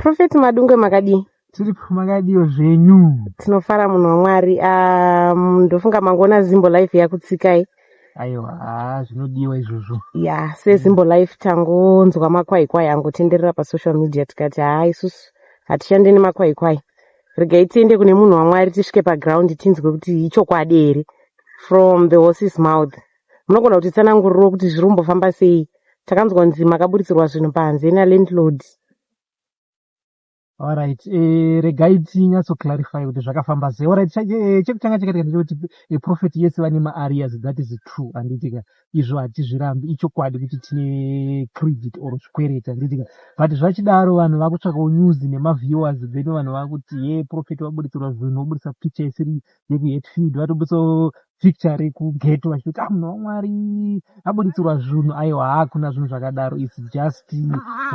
Prophet Madungwe, makadii? Tiripo, makadiwo zvenyu? Tinofara, munhu waMwari. Ndofunga mangoona Zimbo Life yakutsikai. Aiwa, haa, zvinodiwa izvozvo. Ya, seZimbo Life tangonzwa makwaikwai angotenderera pasocial media, tikati haa, isusu hatishande nemakwaikwai, regai tiende kune munhu waMwari, tisvike paground, tinzwe kuti ichokwadi here from the horse's mouth. Munogona kutitsanangurirawo kuti zviri kumbofamba sei? Takanzwa kunzi makaburitsirwa zvinhu panze nalandlord. Alright, regai tinyatsoclarify kuti zvakafamba sei. Alright, chekutanga chakaitika ndechekuti prophet yese vane maarrears, that is true, handitika? Izvo hatizvirambi, ichokwadi kuti tine credit or zvikwereti, handitika? But zvachidaro, vanhu vakutsvakawo news nemaviewers, then vanhu vakuti ye prophet vaburitsirwa zvinhu, vaburitsa picture isiri yekuHatfield, vatobuditsawo picture rekughetto, vachitoti ah, munhu waMwari aburitsirwa zvinhu. Aiwa, hakuna zvinhu zvakadaro. It's just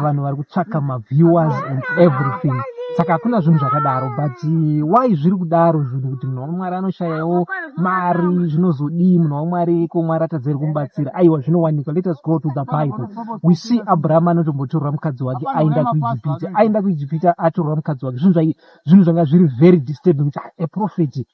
vanhu vari kutsvaka maviewers and everything, saka hakuna zvinhu zvakadaro. But why zviri kudaro zvinhu, kuti munhu waMwari anoshayawo mari, zvinozodii? Munhu waMwari, ko Mwari atadza iri kumubatsira? Aiwa, zvinowanikwa. Let us go to the Bible. We see Abraham anotombotorwa mukadzi wake, aenda kuIjipita. Aenda kuIjipita, atorwa mukadzi wake, zvinhu zvanga zviri very disturbing kuti ah, a prophet,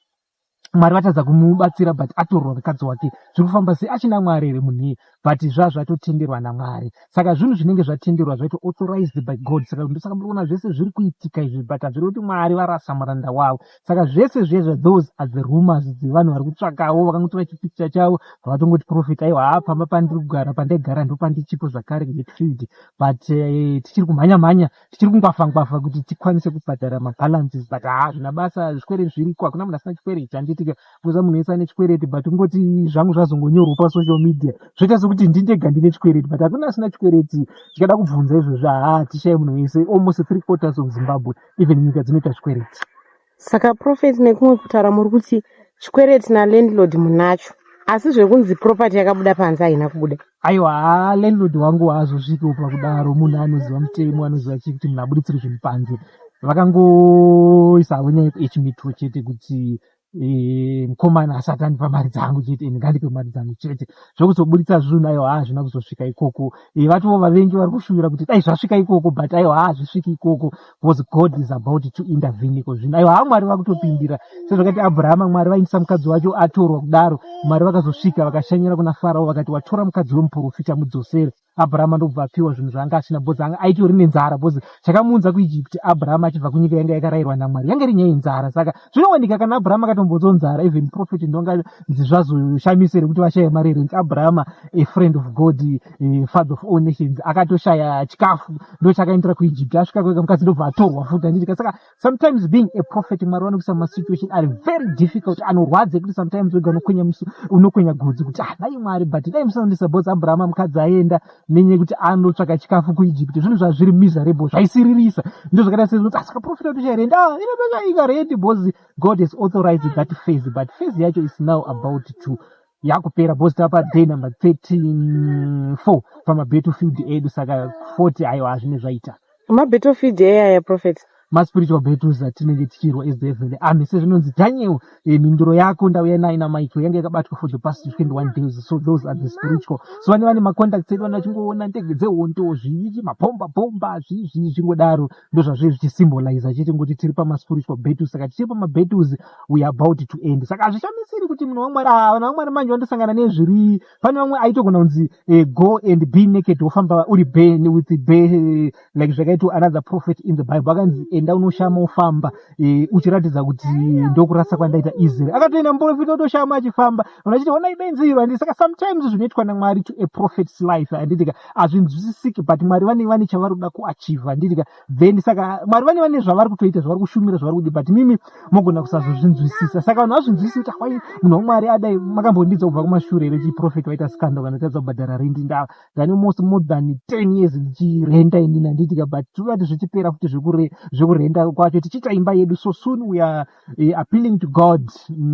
Mwari vatadza kumubatsira, but atorwa mukadzi wake, zviri kufamba sei? Achina Mwari here munhu iye? But zva zvatotenderwa naMwari, saka zvinhu zvinenge zvatenderwa, zvaito authorized by God. Saka ndosaka muri kuona zvese zviri kuitika izvi, but hazviri kuti Mwari varasa muranda wavo. Saka zvese zvezvo, those are the rumors dzevanhu vari kutsvakawo, vakangotora chipicture chavo, vatongoti prophet. Aiwa, haa, pamba pandiri kugara, pandaigara, ndopandichipo zvakare kuHatfield, but tichiri kumhanya mhanya, tichiri kungwafa ngwafa kuti tikwanise kubhadhara mabalances. But haa, zvina basa, zvikwereti zviriko, hakuna munhu asina chikwereti, handitika? Kuza munhu wese ane chikwereti, but kungoti zvangu zvazongonyorwa pasocial media, zvoita sekuti ndindega ndine chikwereti, but hakuna asina chikwereti. Tikada kubvunza izvozvo, haa, tishaye munhu wese, almost three quarters of Zimbabwe, even nyika dzinoita zvikwereti. Saka prophet, nekumwe kutaura muri kuti chikwereti nalandlord munacho, asi zvekunzi property yakabuda panze haina kubuda? Aiwa, haa, landlord wangu haazosvikewo pakudaro. Munhu anoziva mutemo, anoziva chii, kuti munhu abuditsire zvinhu panze. Vakangoisa havo nyaya yekuH chete, kuti mukomana asati andipa mari dzangu chete, ende ngandipe mari dzangu chete. Zvokuzobuditsa zvinhu, aiwa, hazvina kuzosvika ikoko. Vatiwo vavengi vari kushuvira kuti dai zvasvika ikoko, but aiwa, hazvisviki ikoko because God is about to intervene iko zvino. Aiwa, ha, Mwari vakutopindira sezvakati Abrahama, Mwari vaindisa mukadzi wacho atorwa kudaro, Mwari vakazosvika vakashanyira kuna Farao, vakati, "Watora mukadzi wemuprofita, mudzosere." Abrahama ndobva apiwa zvinhu zvaanga asina, because anga aitori nenzara, because chakamuunza kuEgypt, Abrahama achibva kunyika yanga yakarayirwa naMwari, yanga iri nyaya yenzara. Saka zvinowanika kana Abrahama akatombonzwa nzara, even prophet ndonga zvazoshamisa here kuti vashaya mari yerent? Abrahama, a friend of God, a father of all nations, akatoshaya chikafu, ndo chakaendera kuEgypt. Asvika kwega, mukadzi ndobva atorwa futi, handitika? Saka sometimes being a prophet, Mwari vanokuisa mumasituation ari very difficult, anorwadza, ekuti sometimes wega unokwenya unokwenya godzi kuti ah, dai Mwari, but dai musandisa, because Abrahama mukadzi aenda nenyaya yekuti anotsvaka chikafu kuEgypt, zvinhu zvazviri miserable, zvaisiririsa. Ndo zvakaita sezvinoti saka prophet atoshaya rent. Ah, inotoshayika rent because God has authorized that phase, but phase yacho is now about to yakupera, because tapa day number 34 pamabattlefield edu, saka 40, aiwa, hazvine zvaita. Mabattlefield eyaya, prophet? Maspiritual battles atinenge tichirwa as the heavenly army, sezvinonzi Daniel, mhinduro yako ndauya nayo naMichael, yange yakabatwa for the past 21 days. So those are the spiritual. So vane macontacts edu, vane vachingoona ndege dzehondo, zvichi mabhomba bhomba, zvizvi zvingodaro, ndo zvazviri zvichisymbolize chete ngoti tiri pamaspiritual battles. Saka tichiri pamabattles, we are about to end. Saka hazvishamisiri kuti munhu waMwari, ah, vanhu vaMwari manje vandosangana nezviri. Pane vamwe aitogona kunzi go and be naked, wofamba uri bare with bare, like zvakaitwa another prophet in the Bible, akanzi enda unoshama, ufamba uchiratidza kuti ndokurasa kwandaita Israel. Akatoenda muprofita, otoshama achifamba, vanhu vachiti, "Honai benzi iro," handi? Saka sometimes zvinoitwa naMwari to a prophet's life, handitika, hazvinzwisisiki, but Mwari vanenge vane chavari kuda kuachieve, handitika? Then saka Mwari vane zvavari kutoita, zvavari kushumira, zvavari kudi, but mimi mogona kusazozvinzwisisa. Saka vanhu vazvinzwisisi kuti wai munhu waMwari adai. Makambondidza kubva kumashure here chiprofeti waita scandal kana tadza kubhadhara rendi? Ndane almost more than 10 years ndichirenda inini, handitika? But tovati zvichipera futi zvekurenda kwacho, tichiita imba yedu. So soon we are appealing to God,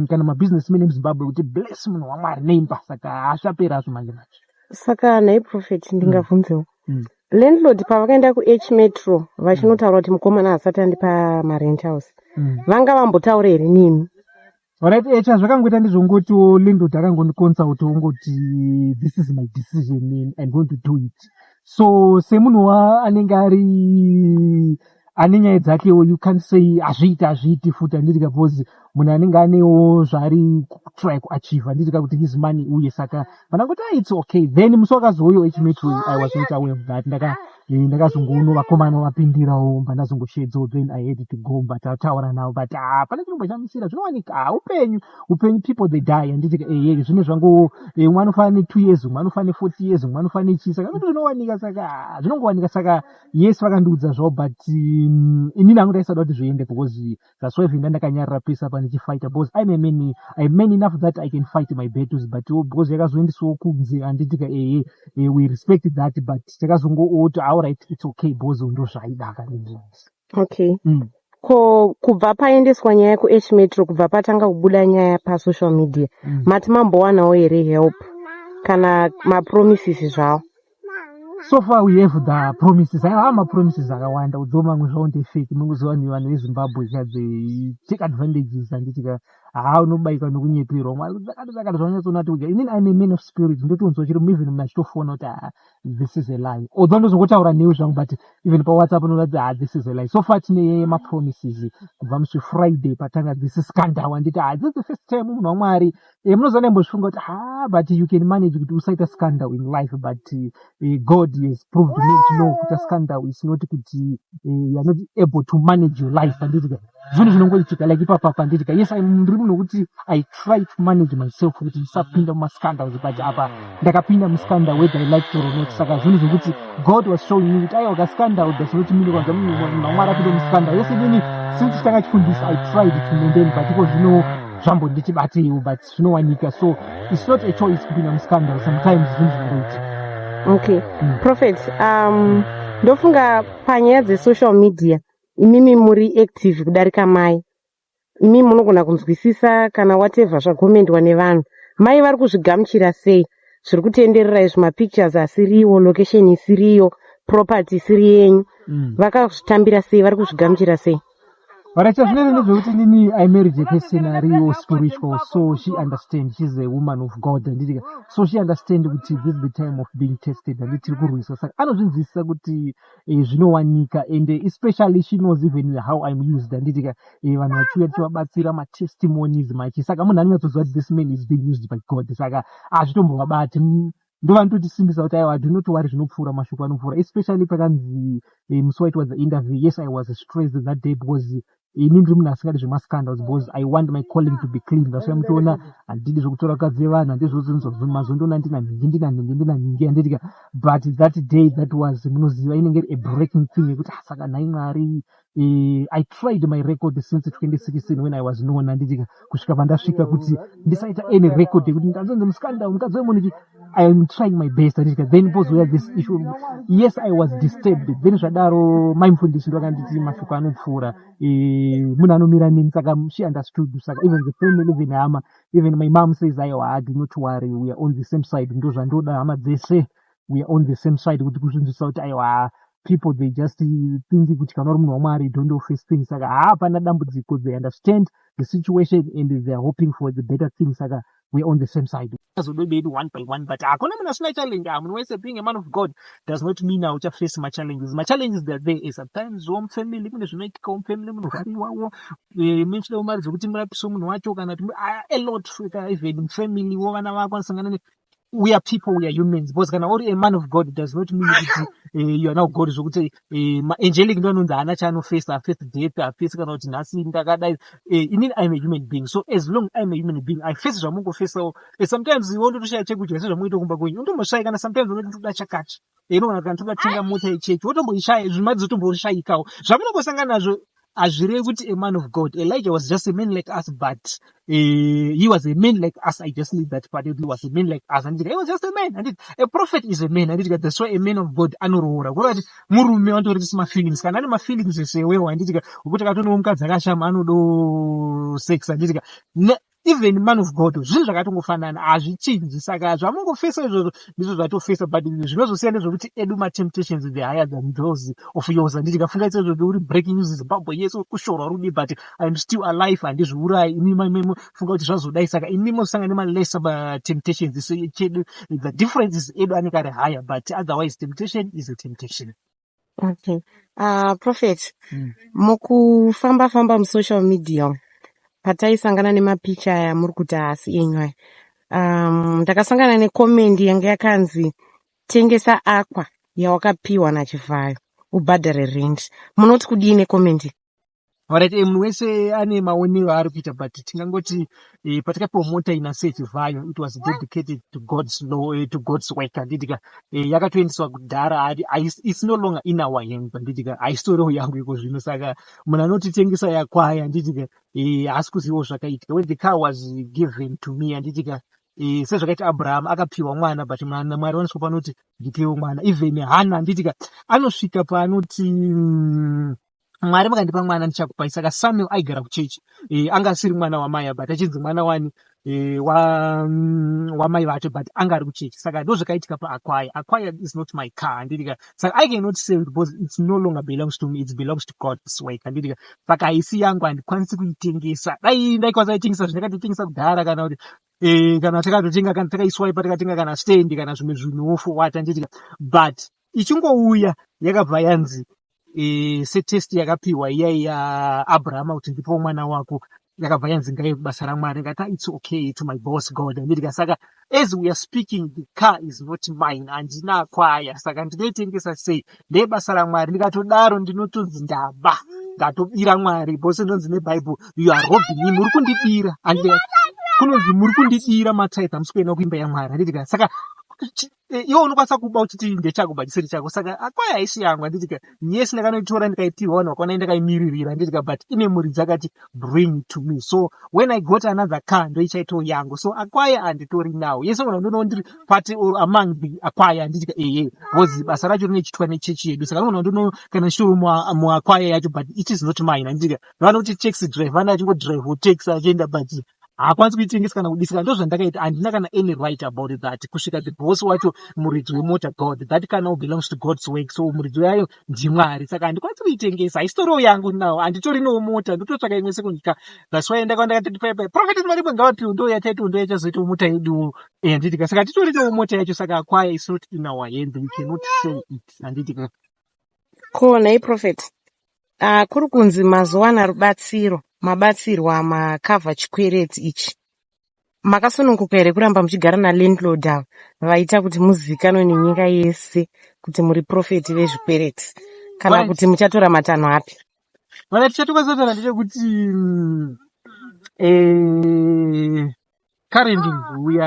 kana mabusinessmen emuZimbabwe, kuti bless munhu waMwari neimba. Saka hazvapera hazvo manje manje. Saka nhai prophet, ndingabvunzewo? Landlord pavakaenda kuH Metro vachinotaura kuti mukomana asati andipa marent house, vanga vambotaura here nemi? Alright, chazvakangoita ndizvongotiwo landlord akangondiconsult, ongoti, "This is my decision and I'm going to do it." So semunhu anenge ari Ane nyaya dzakewo, you can't say hazviiti, hazviiti futi, handiti ka? Because munhu anenge anewo zvaari kutry kuachieve, handiti ka, kuti his money uye. Saka vandangoti, "Ah, it's okay." Then musi wakazouya H-Metro, I was not aware of that. Ndakazongoona vakomana vapindirawo, mba ndazongoshedzawo, then I had to go, but ataura navo. But ah, pane chinomboshamisira zvinowanika. Ah, upenyu, upenyu, people they die, handiti ka? Ehe, zvine zvango, umwe anofanira ne2 years, umwe anofanira ne40 years, umwe anofanira nechii. Saka zvinhu zvinowanika, saka ah, zvinongowanika. Saka yes, vakandiudza zvavo, but inini hangu ndaisada kuti zviende, because that's why even ndakanyarara pese apa ndichifighta, because I'm a man, I'm man enough that I can fight my battles. But oh, because yakazoendeswawo kunze, handiti ka? Ehe, we respect that, but takazongooti, "Alright, it's okay," because ndo zvaidaka. Okay. Ko kubva paendeswa nyaya kuH-Metro, kubva patanga kubuda nyaya pasocial media, mati mambowanawo here help kana mapromises zvavo? So far we have the promises. Aiwa, mapromises akawanda, udzo mamwe zvavo ndefake. Munguziva vanhu veZimbabwe ka, they take advantages, handiti ka? Haa, unobayika nokunyeperwa mwari zvakati zvakati, zvaunyatsona kuti inini I'm a man of spirit, ndotonzwa chiri. Even munhu achitofona kuti, "Ah, this is a lie," although ndozongotaura newe zvangu, but even paWhatsApp unoratidza, "Ah, this is a lie." So far tine mapromises kubva musi Friday patanga this scandal, handiti? Ah, this is the first time munhu waMwari, munoziva, ndaimbozvifunga kuti, ah, but you can manage kuti usaita scandal in life, but God has proved me kuti no, kuita scandal is not kuti you are not able to manage your life, handiti ka? Zvinhu zvinongoitika like ipapapa, handiti ka? Yes, ndiri munhu wekuti I try to manage myself kuti ndisapinda mumascandals, but apa ndakapinda muscandal, whether I like it or not. Saka zvinhu zvokuti God was showing me kuti aiwa, kascandal does not mean kwanza munhu waMwari apinde muscandal. Yes, inini since chitanga chifundisa, I tried to maintain, but iko zvino zvambonditibateiwo, but zvinowanika. So it's not a choice kupinda muscandal, sometimes zvinhu zvinongoitika. Okay. Prophet, ndofunga panyaya dzesocial media imimi muri active kudarika mai. Imi munogona kunzwisisa kana whatever zvakomendwa nevanhu. Mai vari kuzvigamuchira sei zviri kutenderera izvi, mapictures asiriwo, location isiriyo, property isiri yenyu? Vakazvitambira sei? Vari kuzvigamuchira sei? Alright, zvinene ndezvekuti nini I married a person ariwo spiritual, so she understand. She's a woman of God, handiti ka? So she understand kuti this is the time of being tested, handiti? Tiri kurwiswa, saka anozvinzwisisa kuti zvinowanika, and especially she knows even how I'm used, handiti ka? Vanhu vachiuya tichivabatsira, matestimonies machi, saka munhu anonyatsoziva kuti this man is being used by God. Saka hazvitombovabati. Ndovanototisimbisa kuti aiwa, do not worry, zvinopfuura, mashoko anopfuura. Especially pakanzi musi waitwa the interview, yes, I was stressed that day, because ini ndiri munhu asingadi zvemascandals, because I want my calling to be clean. That's why muchiona handidi zvokutora vakadzi vevanhu, handizvo mazondoona ndina nhingi, ndina nhingi, ndina nhingi, handiti ka? But that day, that was, munoziva, inenge iri a breaking thing yekuti, ah, saka nhai Mwari, I tried my record since 2016 when I was known, handiti ka, kusvika pandasvika, kuti ndisaita any record yekuti ndanzonzi muscandal, mukadzi wemunhu. I am trying my best, handiti ka? Then pozouya this issue, yes, I was disturbed. Then zvadaro mai mufundisi ndokanditi mashoko anopfuura, munhu anomira neni. Saka she understood. Saka even the family, even hama, even my mom says, "Aiwa, do not worry, we are on the same side." Ndo zvandoda, hama dzese, we are on the same side, kuti kuzvinzwisa kuti aiwa, people they just think kuti kana uri munhu waMwari, don't face things. Saka haapana dambudziko, they understand the situation and they are hoping for the better thing. Saka we are on the same side, azodobedu one by one, but hakuna munhu asina challenge. Ah, munhu wese, being a man of God does not mean auchaface machallenges. Machallenges, they are there. Sometimes wo mufamily mune zvinoitikawo, mufamily munorwariwawo, muchidawo mari dzekuti murapisewo munhu wacho, kana kuti a lot, even mufamily wo vana vako vanosangana ne, we are people, we are humans, because kana uri a man of God does not mean kuti you are now God, zvokuti maangelic ndo anonzi haana chaanofesa, aface death, aface kana kuti nhasi ndakadai. Inini I'm a human being, so as long I'm a human being, I face zvamungofesawo. Sometimes iwe undotoshaya chekudya sezvamunoita kumba kwenyu, undomboshaya, kana sometimes unoti toda chakati, inogona kana toda kutenga mota yechechi, wotomboishaya, zvimari dzotomboshayikawo. Zvamunongosangana nazvo hazvirevi kuti a man of God. Elijah was just a man like us, but he was a man like us. I just need that part. He was a man like us, and he was just a man, and a prophet is a man, and that's why a man of God anoroora, kureva kuti murume wanotori mafeelings, kana ane mafeelings sewewo, handiti ka? Wekuti akatonewo mukadzi akashama, anodo sex, handiti ka? Even man of God, zvinhu zvakatongofanana, hazvichinji. Saka zvamungofesa izvozvo ndizvo zvatofesa, but zvinozosiyana ndezvekuti edu matemptations, the higher than those of yours, handiti ka? Funga izvozvo, uri breaking news, Zimbabwe yese kushorwa rudi, but I'm still alive, handizviurayi. Imi funga kuti zvazodai, saka imi mosangana nemalesser temptations, so chedu the difference is edu anenge ari higher, but otherwise temptation is a temptation. Okay. Prophet, mukufamba famba musocial media pataisangana nemapicha aya muri kuti haasi enyu aya, ndakasangana necomment yanga yakanzi, "Tengesa Aqua yawakapiwa naChivhayo ubhadhare rent." Munoti kudii necomment? Alright, munhu wese ane maonero aari kuita, but tingangoti patakapiwa mota ina Chivhayo, it was dedicated to God's law, to God's work, handitika? Yakatoendeswa kudhara. It's no longer in our hands, handitika? Haisitoriwo yangu iko zvino. Saka munhu anotitengesa yakwaya, handitika, haasi kuzivawo zvakaitika when the car was given to me, handitika? Sezvakaita Abraham akapiwa mwana, but Mwari vanosvika panoti, "Ndipewo mwana." Even Hana, handitika, anosvika paanoti, "Mwari makandipa mwana, ndichakupai." Saka Samuel aigara kuchechi, anga asiri mwana wamai, but achinzi mwana wani, wamai vacho, but anga ari kuchechi. Saka ndo zvakaitika paAcquire. Acquire is not my car, handitika? Saka I cannot sell it because it's no longer belongs to me, it belongs to God's work, handitika? Saka haisi yangu, handikwanisi kuitengesa. Dai ndaikwanisa kuitengesa, zvindakatotengesa kudhara, kana kuti kana takatotenga, kana takaiswaipa, takatenga kana stand kana zvimwe zvinhuwo for what, handitika? But ichingouya yakabva yanzi, setest yakapiwa iya yaAbrahama kuti, "Ndipewo mwana wako," yakabva yanzi ngaive basa raMwari. Ngati, "It's okay," to my boss God, handitika? Saka as we are speaking, the car is not mine. Handina Acquire, saka ndinoitengesa sei? Ndebasa raMwari. Ndikatodaro ndinotonzi ndaba, ndatobira Mwari, because ndonzi neBhaibheri, "You are robbing him," muri kundibira, handitika? Kunonzi muri kundibira matithe, hamusi kuenda kuimba yaMwari, handitika? Saka iwe unokwanisa kuba uchiti ndechako, but chisiri chako. Saka Acquire haisi yangu, handitika? Yes, ndakanoitora, ndikaipiwa, vanhu vakaona ndakaimiririra, handitika? But ine muridzi akati, "Bring to me." So when I got another car, ndoichaitawo yangu. So Acquire handitori nawo. Yes, ona, ndonawo ndiri part or among the Acquire, handitika? Eye, because basa racho rinochitwa nechechi yedu, saka nogona ndono kana ndichitori muAcquire yacho, but it is not mine, handitika? Vanoti taxi driver ane achingodrive taxi achienda, but haakwanisi kuitengesa kana kudisika. Ndo zvandakaita, handina kana any right about that kusvika the boss wacho, muridzi wemota, God. That car now belongs to God's work, so muridzi wayo ndiMwari. Saka handikwanisi kuitengesa, haisitoriwo yangu now. Handitorinowo mota, ndototsvaka imwe second car. That's why ndakaona ndakati paipai Prophet Marimwe ngavapiwe, ndo yataitiwo, ndo yachazoitawo mota yedu, handitika? Saka titorinowo mota yacho. Saka Acquire is not in our hand, we cannot sell it, handitika? Ko nhai Prophet, kuri kunzi mazowana rubatsiro, mabatsirwa makavha chikwereti ichi. Makasununguka here kuramba muchigara nalandlord ava vaita kuti muzivikanwe nenyika yese kuti muri prophet vezvikwereti, kana kuti muchatora matanho api? Vana, tichatokwanisa kutaura ndechekuti currently we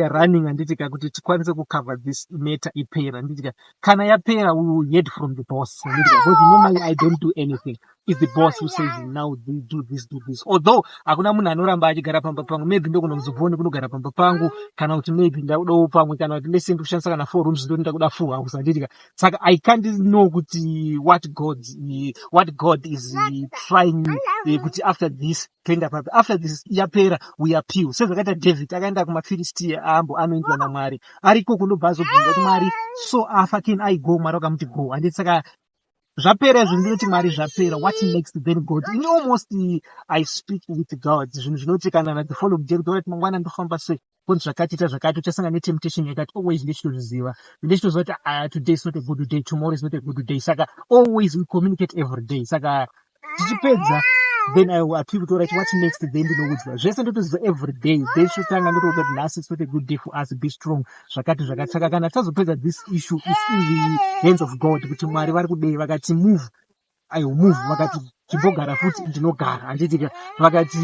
are running, handitika, kuti tikwanise kucover this matter ipera, handitika? Kana yapera, we will hear from the boss, handitika? Because normally I don't do anything. It's the boss who says, "Now do this, do this." Although hakuna munhu anoramba achigara pamba pangu, maybe ndogona kuzobvoni kunogara pamba pangu, kana kuti maybe ndakudawo pamwe, kana kuti lese ndikushandisa kana four rooms, ndoti ndakuda full house, handitika? Saka I can't know kuti what God is trying, kuti after this toenda papi. After this yapera, we appeal, sezvakaita David akaenda kumaFilistia, aambo anoendwa naMwari. Ariko kundobva azobvunza kuti, "Mwari, so afa, can I go?" Mwari vakamuti, "Go," handiti? Saka zvapera izvo, ndinoti, "Mwari, zvapera, what next?" Then God, in almost I speak with God zvinhu zvinoti kana na the following day, kuti mangwana ndofamba sei, konzi zvakati, ita zvakati, uchasangana netemptation yakati. Always ndechitozviziva, ndechitoziva kuti today is not a good day, tomorrow is not a good day. Saka always we communicate every day. Saka tichipedza, then I will appeal kuti, "Alright, what next?" Then ndinoudzwa zvese, ndotoziva every day. Then chotanga ndotoudza kuti nhasi it's not a good day for us, be strong, zvakati zvakati. Saka kana tazopedza this issue, is in the hands of God, kuti Mwari vari kudei. Vakati move, I will move. Vakati chimbogara futi, ndinogara, handitika? Vakati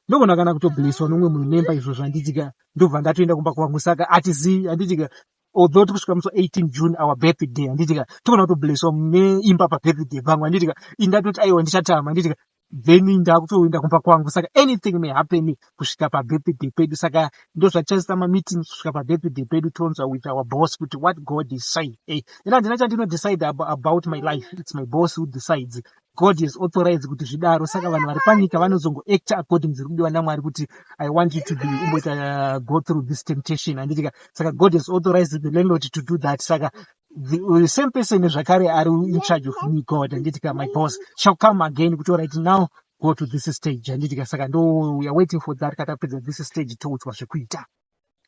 ndogona kana kutobleswa nomumwe munhu nemba izvozvo, handitika? Ndobva ndatoenda kumba kwangu. Saka hatizii, handitika? Although tikusvika musi wa18 June, our birthday, handitika, togona kutobleswa neimba pabirthday pangu, handitika? Indatoti aiwa, ndichatama, handitika? Then ndakutoenda kumba kwangu. Saka anything may happen kusvika pabirthday pedu. Saka ndo zvatichaisa mameeting kusvika pabirthday pedu, tonzwa with our boss kuti what God is saying. Hey, ina handina chandinodecide about my life. It's my boss who decides. God is authorized kuti zvidaro. Saka vanhu vari panyika vanozongoacta according zviri kudiwa naMwari, kuti I want you to be umboita go through this temptation, handitika? Saka God has authorized the landlord to do that. Saka the same person zvakare ari in charge of me, God, handitika, my boss, shall come again kuti, "Alright, now go to this stage," handitika? Saka ndo we are waiting for that. Katapedza this stage, toudzwa zvekuita.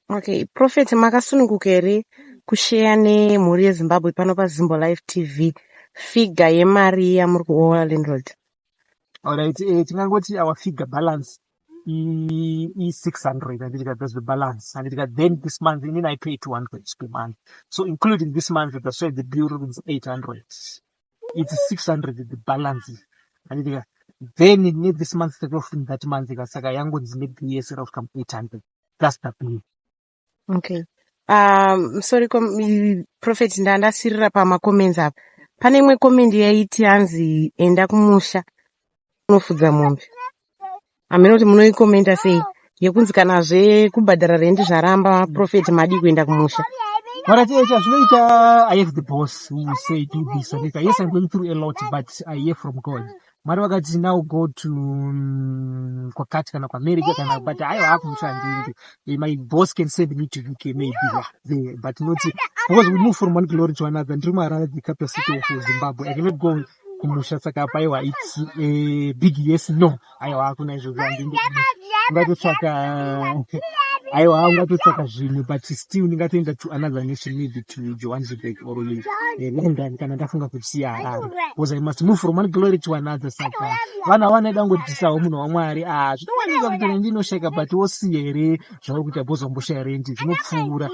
Okay, Prophet, makasununguka here kusheya nemhuri yeZimbabwe pano paZimbo Live TV Figure yemari yamuri kuowa landlord? Alright, tingangoti our figure balance i-600, handitika? That's the balance, handitika? Then this month inini I pay 200 per month, so including this month, that's why the bill is 800. It's 600, the balance, handitika? Then ne this month tatofin that month ka, saka yangonzi nebill yese rakusvika 800. That's the bill. Okay, sorry, prophet, ndandasirira pamacomments apa. Pane imwe comment yaiti hanzi enda kumusha unofudza mombe. Hamene kuti munoikomenda sei yekunzi kana zvekubhadhara rendi zvaramba, prophet madi kuenda kumusha? Alright, zvinoita, I have the boss who will say, "Do this." And yes, I'm going through a lot, but I hear from God. Mwari vakati, "Now go to kwakati kana kuAmerica kana," but aiwa, akumusha handindi. My boss can send me to UK maybe, yeah, there, but not because we move from one glory to another. Ndiri muHarare, the capital city of Zimbabwe. I cannot go kumusha, saka apa aiwa, it's a big yes, no. Aiwa, hakuna izvozvo, handindi. Ungatotsvaka, aiwa, ungatotsvaka zvinhu, but still ndingatoenda to another nation, maybe to Johannesburg or London, kana ndafunga kusiya Harare, because I must move from one glory to another. Saka vanhu avanoida kungotisawo munhu waMwari, ah, zvinowanika kuti rendi inoshayika, but wosiya here zvauri kuita because wamboshaya rendi? Zvinopfuura,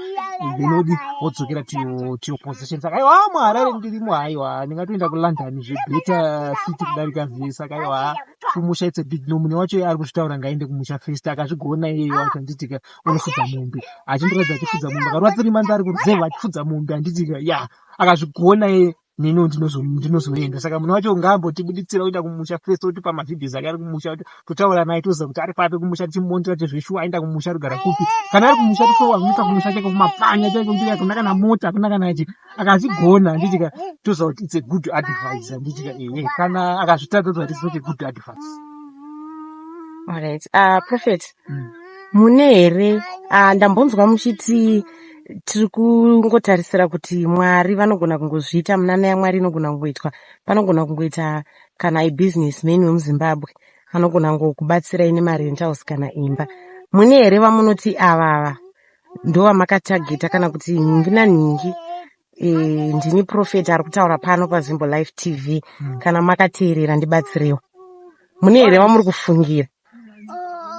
then odi wodzokera to your position. Saka aiwa, muHarare ndirimo, haiwa, ndingatoenda kuLondon, zvebetter city kudarika zve. Saka aiwa, kumusha it's a big no. Munhu wacho ari kuzvitaura ngaende kumusha first, akazvigona iyeyo wacho, handitika? Unofudza mombe, achindoratidza achifudza mombe, akarova 3 months ari kuruzevha achifudza mombe, handitika? Ya, akazvigona iye, neniwo ndinozoenda. Saka munhu wacho ngaambotibuditsira kuenda kumusha first, otipa mavideos ake ari kumusha, kuti totaura naye, toziva kuti ari papi kumusha, tichimonitira kuti zveshuwa aenda kumusha, arikugara kupi. Kana ari kumusha, tofowa zvinoita kumusha chaiko, kumapfanya chaiko, kuti hakuna kana mota, hakuna kana chi. Akazvigona, handitika, toziva kuti it's a good advice, handitika? Ehe, kana akazvitadza, toziva kuti it's not a good advice. Alright, prophet, mune here, ndambonzwa muchiti tiri kungotarisira kuti Mwari vanogona kungozviita, munana yaMwari inogona kungoitwa, panogona kungoita kana ibusinessman wemuZimbabwe anogona kungokubatsirai nemarentals kana imba. Mune here vamunoti avava ndo vamakatageta, kana kuti nhingi nanhingi? Ndini prophet ari kutaura pano paZimbo Life TV. Kana makateerera, ndibatsirewo. Mune here vamuri kufungira?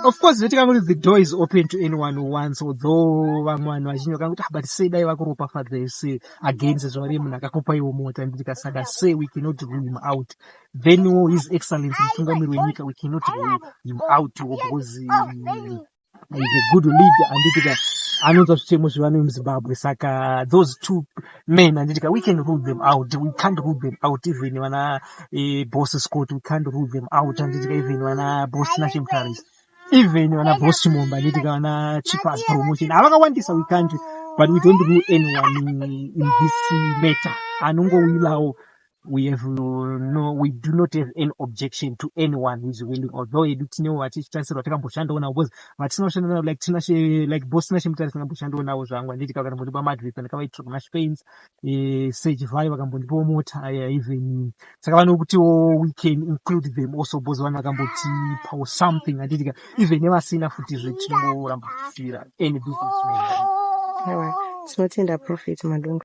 Of course, vetikangoti the door is open to anyone who wants, although vamwe vanhu vazhinji vakangoti, "Ah, but sei dai vakuropafadza se again, sezvo vari munhu akakupaiwo mota?" Nditika saka sei we cannot rule him out. Then oh, His Excellence mutungamiri wenyika, we cannot rule him out because is a good leader, handitika? Anonzwa zvichemo zvevanhu vemuZimbabwe. Saka those two men, handitika, we can rule them out. We can't rule them out. Even vana boss Scott, we can't rule them out, handitika? Even vana boss Nashe Mutaris, even vana boss Chimomba, handitika, vana Chipas Promotion, havakawandisa. We can't, but we don't rule anyone in this matter. Anongowilawo, we have no, we do not have any objection to anyone who is willing, although edu tinewo vatichitarisirwa takamboshandawo navo, because vatisina kushanda navo, like Tinashe, like boss Tinashe Mutarisi, ndakamboshandawo navo zvangu, handitika? Vakambondipa maadvert ndakavaitira kuna Spains, Sejivai vakambondipawo mota, even saka vanokutiwo we can include them also, because vanhu vakambotipawo something, handitika? Even nevasina futizve, tinongoramba kuchifira any businessman. Aiwa, tinotenda, Prophet Madungwe.